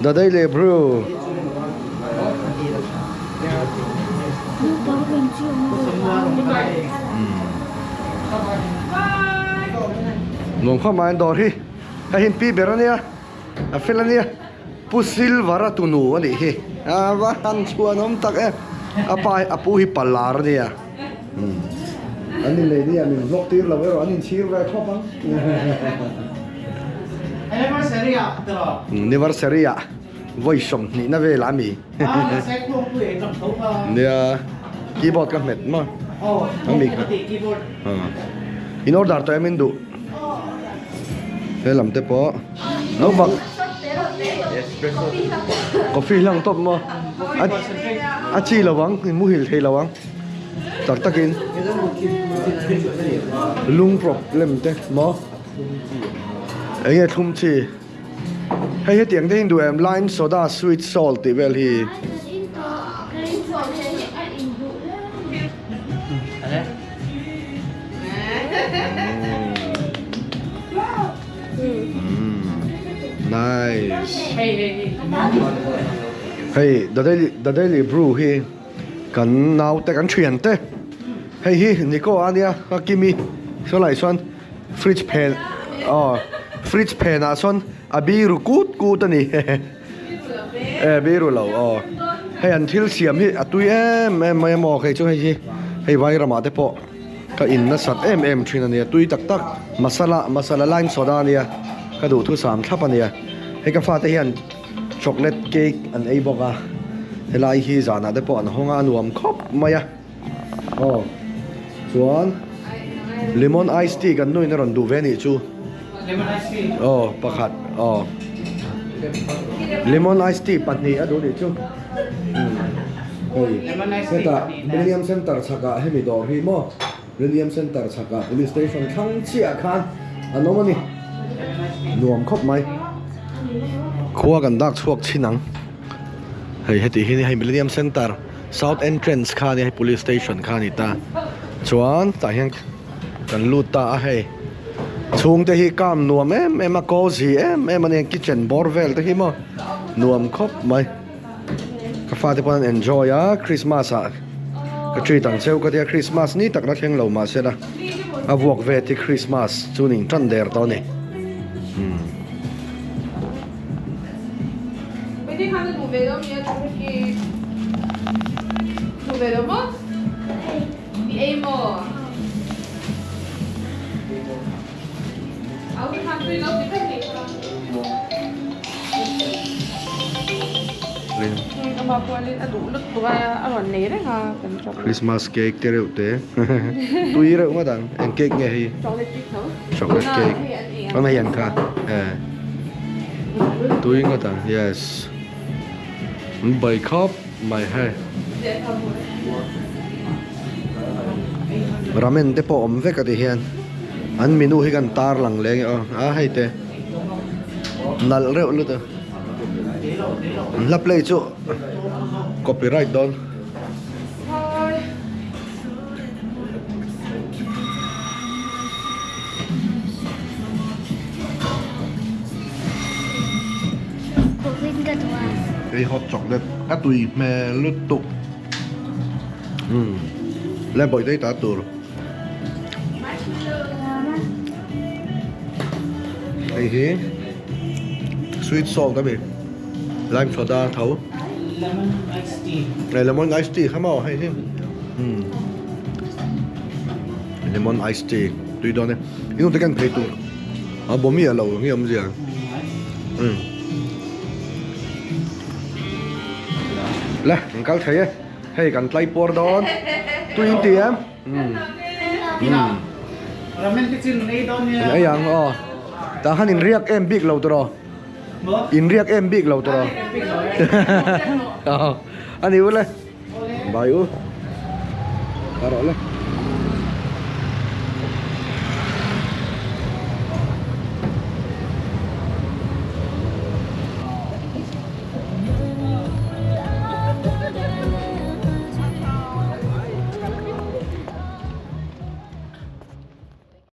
The Daily Brew. Nuam khawp mai an dawr hi. Hei hi pi ber ania a fel ania Pu Silver a tunu a nih hi a va han chhuan awm tak em a pa hi a pu hi palar ania an inlei nia min vlog tir lo erawh an inchhir ve khawp ang Anniversary ah tiraw Anniversary ah vawi 20 na vel ah mi nia keyboard ka hmet maw ami kha in order tawh em in duh he lam te pawh lo bak coffee hlang tawp maw a chi lo ang in muhil thei lo ang tak takin lung problem te maw enge thlum chi. Hei hetiang te hi duh em lime soda sweet salt tih vel hi. Nice. Hei the daily the daily brew hi kan naute kan thian te hei hi Nico ania a Kimi saw lai chuan Fridge phen aw fridge phenah sawn a biru kut kut a ni e biru lo aw hei an thil siam hi a tui em em mai a maw kei chu hei hi hei vai ramah te pawh ka in nasat em em thin a nia tui tak tak masala masala lime soda a nia ka duhthusam thlap a nia hei ka fate hian chocolate cake an ei bawk a helai hi zanah te pawh an hawng a a nuam khawp mai a. Aw chuan lemon ice tea kan nuin a rawn duh ve anih chu aw pakhat aw lemon ice tea pahnih a duh anih chu hei hetah millennium center chhakah hemi dawr hi maw millennium center chhakah police station thlang chiah khan an awm a ni nuam khawp mai khua kan dak chhuak chhin ang hei heti hi hei millennium center. South entrance kha ania hei police station kha a ni ta chuan tah hian kan lut ta a hei chhungte hi calm nuam em em a cozy em em a nia kitchen bawr vel te hi maw nuam khawp mai ka fate pawh an enjoy a christmas ah ka treat ang cheu ka tia christmas ni tak la thleng lo mahse la a vuak vet hi christmas chu ning tan der tawh a ni umm. Christmas cake te reuh te tui reuh ngawt ang eng cake nge hei chocolate cake a hei an kha eh. Tui ngawt ang yes an bai khawp mai hei ramen te pawh awm vek a ti hian an menu hi kan tar lang leh ang aw a hei te nalh reuh lut a an hla play chu copyright dawn. Ei hot chocolate a tui hmel lutuk umm le bawih daih ta tur hei hi sweet salt a ni lime soda tho lemon ice tea kha maw hei hi umm. Lemon ice tea tui dawn e inu te kan phei tur a bawmi a lo nge awmzia umm le an kal thei e hei kan tlai puar dawn tui in ti em umm umm in ei ang aw tah khan in riak em bik lo tawh in riak em bik lo tawh a ni ule. Bai u. Ta rawh le.